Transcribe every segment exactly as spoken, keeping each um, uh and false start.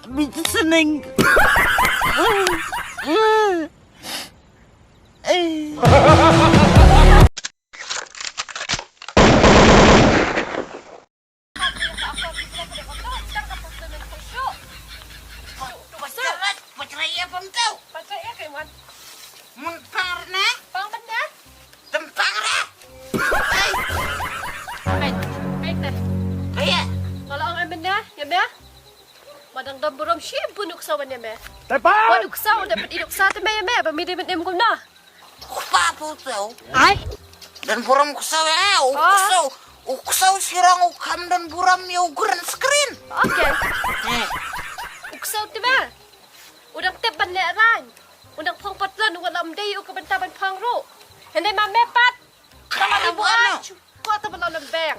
Bit sening. Peit, peit te. Ba ïa. Nga la ong em mynne, ïa me. Ma dang don burom shibun u ksaw ban ïa me. Tepan! Wan u ksaw, da peit u ksaw te me ïa me, ba me dei mynne kumno. Kpa pu tau. Ai. Don burom u ksaw ïa, u ksaw. U ksaw shirong u kham don burom ïa u green screen. Okay. Eh. U ksaw te me. U dang tip ban leh rang. U dang phong patlon u wat la ym dei u ka bynta ban phong ruh. Hynrei ma me pat. Ka la buan. Ko ta ban la lem beng.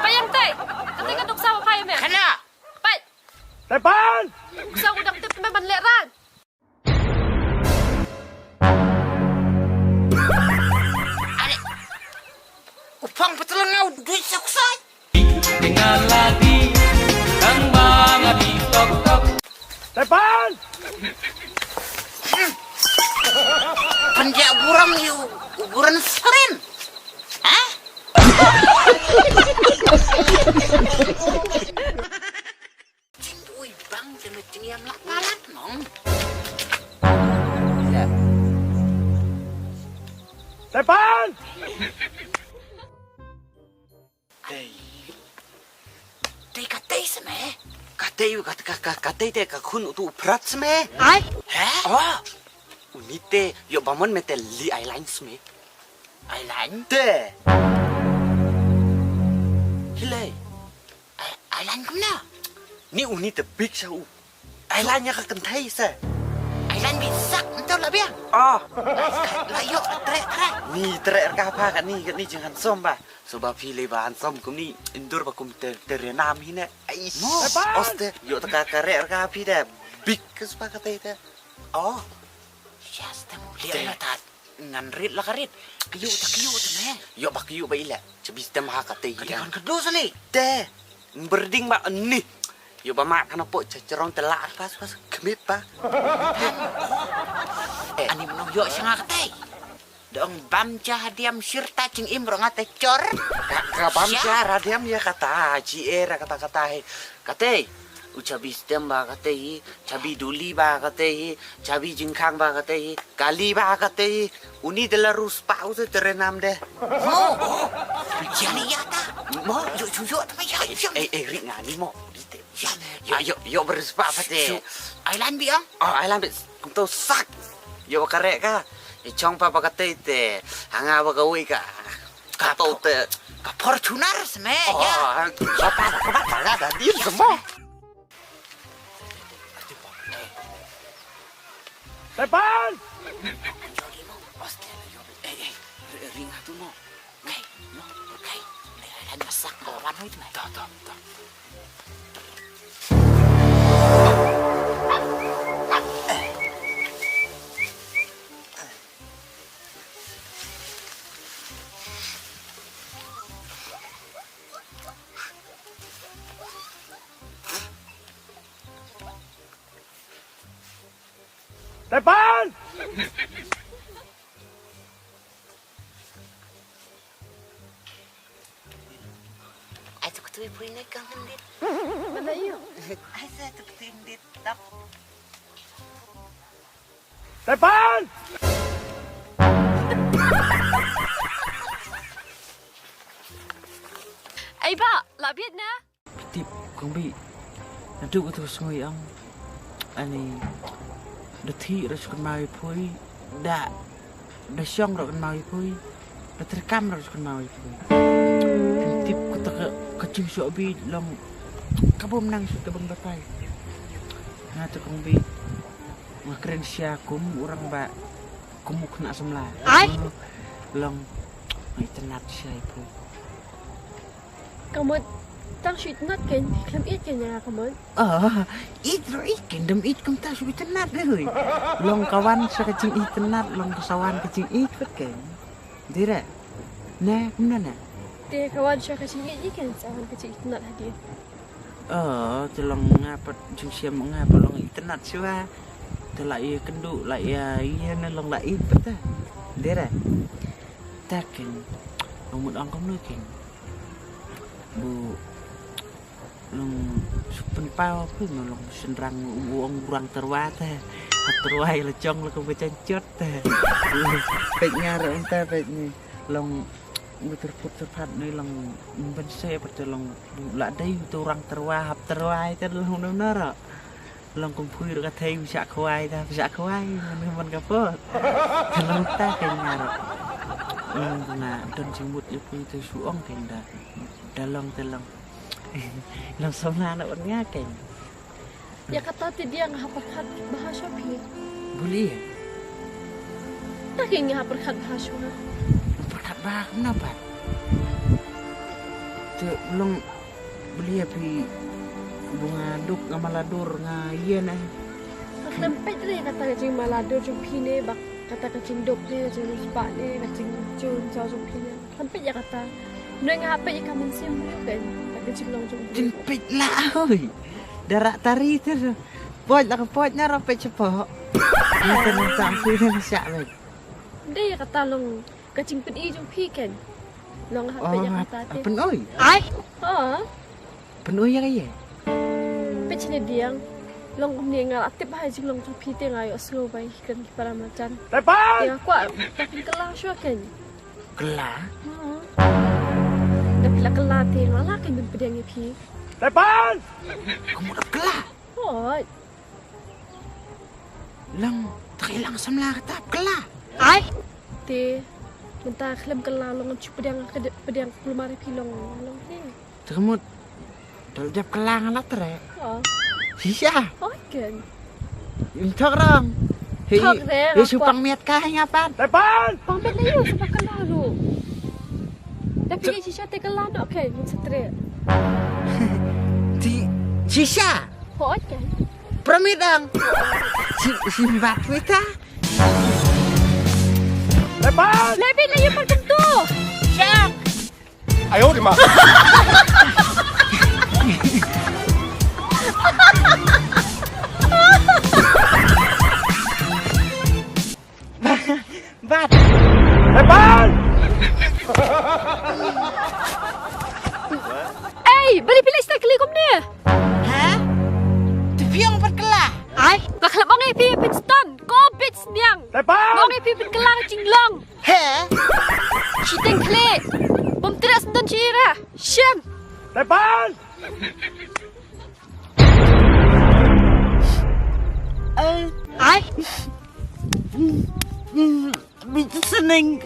Peit ïa te. Kata ka duk sa ba phai me. Khana. Peit. Tepan. Sa u dang tip me ban leh rang. Are. U phong patlon nga u dui sa ksai. Tinggal lagi, tang bang adi tok tok. Tepan! Penjak buram ïa u, u buran serin. Ha? Jingui bang jeme jingïam lak palat nong. Tepan! Tei. Tei katei seme. Katei, ka, ka, ka, katei te ka khun utu u Prat seme. Ai. He? Oh. Uni te, ïoh ba mon me te li ailan seme. Ailan? Te. Hilei. Ai, ailan kumno? Ni uni te big sha u. Ailan ïa ka kynthei se. Ailan bi sak nto la biang. Ah. La ïoh treh treh. Ni treh ka pha ka ni ka ni jinghan som ba. So ba phi le ba han som kum ni indur ba kum te te renam hi ne. Ai. Mo. Oste ïoh ta ka ka re ka phi de. Big ke spa ka te te. Oh. Yes, te mo. Lihat na tat. Ngan rit la ka rit. Kyu ta kyu ta me. Ïoh ba kyu ba ila. Chabi stem ha ka te. Ka dei kan ka dlo sali. Te. Berding ba ni. Ïoh ba ma kana po cha charong te la pas pas kmit ba. Ani mnong ïoh sha nga ka te. Dong bam cha hadiam shirta ching im rong ate chor. Ka, ka bam cha hadiam ïa kata chi era kata kata he. Kate. U chabi stem ba kate hi. Chabi duli ba kate hi, chabi jingkhang ba kate hi, kali ba kate hi. Uni de la rus pa u te renam de. Mo. Jali ya ta. Mo. Yo yo yo ta ya ya. Eh eh ri ngani mo. Yo yo yo berus pa pa te. Ailan bi ang. Oh ailan bi. Kum to sak. Yo kare ka. Chong pa ba kate te. Hanga ba ka wi ka. Ka to te. Ka Fortuner seme. Oh. Ka pa ka pa ka da di semo. Tepan! Tepan! Ai tu kutui pui ne kang handit. Mana iyo? Ai sa tu kutui handit tap. Tepan! Ai ba, la biet na. Tip kong bi. Nadu katu sngui ang. Ani. Da thi ra sukun mawi pui. Da. Da shong ra kan mawi pui. Da terkam ra sukun mawi pui. Tip kata ka kacing sok bi long. Kabum nang sok kabung batai. Nadu kong bi. Nga kren sha kum orang ba kum u kena semla. Ai. Long. Ngai tenat sha ipu. Kamut tang shu itynnad kein, khlem ïeit kein ïa nga kamut. Ah, ïeit ruh ïeit kein, dam ïeit kumta shu itynnad ruh. Long ka wan sha ka jingitynnad, long ka sa wan ka jingïeit pat kein. Dei re? Ne, kumno ne? Te ka wan sha ka jingïeit ïeit kein, sa wan ka jingitynnad hadien. Oh, te long nga pat jingshem nga pat long itynnad shuwa. Te la ïa kynduh, la ïa ïa ne long la ïa pat ta. Dera. Ta ken. Long mut ong kumno ken. Bu long shu pynpaw phi ma long shynrang u ong u rang tyrwa te. Hap tyrwa ïa la jong la kum ka jong jot te. Peit nga ruh mynta peit ni. Long u tyrput tyrpat ni long ban se pat te long la dei u tu rang tyrwa hap tyrwa ïa te long na na ruh. Long kum phui ruh ka thei u shah khwai ta, u shah khwai man man ka pot. Te long ta ka nga ruh. Long nga don jingmut ïa phi te shu ong ken da. Da long te long. Long samla na wan nga ken. Ïa kata te diang ha pyrkhat bha shuh phi. Buli. Ta ki nga ha pyrkhat bha shuh. Pyrkhat bha kumno pat. Te long buli ïa phi bu nga duk nga mala dur nga ïa na. Ka khlem peit re kata ka jingmala dur jong phi ne bak kata ka jingduk ne ka jingspah ne ka jingjun sa jong phi ne. Kan peit ïa kata. Nang nga peit ïa ka mynsiem ruh kan. Ka jinglong jong. Jin peit la oi. Dara tari ter. Poj la ka poj na ra peit chepo. Ni kan nang tang phi nang syak lagi. Dei ïa kata long ka jingpyni jong phi kan. Long ha peit ïa kata te. Pynoi. Ai. Ha. Pynoi ïa ka ïa. Peit shane diang. Long kumne nga la tip ha jinglong jong phi te nga ïoh sngew bai kan ki para marjan. Tepan. Ïa kwah ta pynkylla shuwa kan. Kylla? Da phi la kylla te nga la kan ban pdiang ïa phi. Tepan! Ka mut ap kylla? Hooid. Lang, ta ka lang samla kata ap kylla. Ai. Te mynta khlem kylla long shu pdiang ka pdiang kulmar ïa phi long long hi. Te ka mut. Dal dep kylla nga la treh. Oh. Shisha. Oh ken. Im thok rong. Thok rong. Hi shu pang miat ka hi nga pat. Tepan. Pang miat na yu shu pang kylla lu. Tapi shisha te kylla no ken ngi satre. Ti shisha. Oh ken. Permit dong. Si si bat wita. Tepan. Lebih na yu pat tentu. Siap. 哎呦我的妈！ Bat. Tepan. Ei, bali pili stek kali kumne. Ha? Te phi ong pat kylla. Ai, ba khlem ong ei phi pynston. Ko bit sniang. Tepan. Ong ei phi pynkylla ka jinglong. He? Shiteng khleh. Bym treh sendon shi ira. Shem. Tepan. Ai. Bit seneng.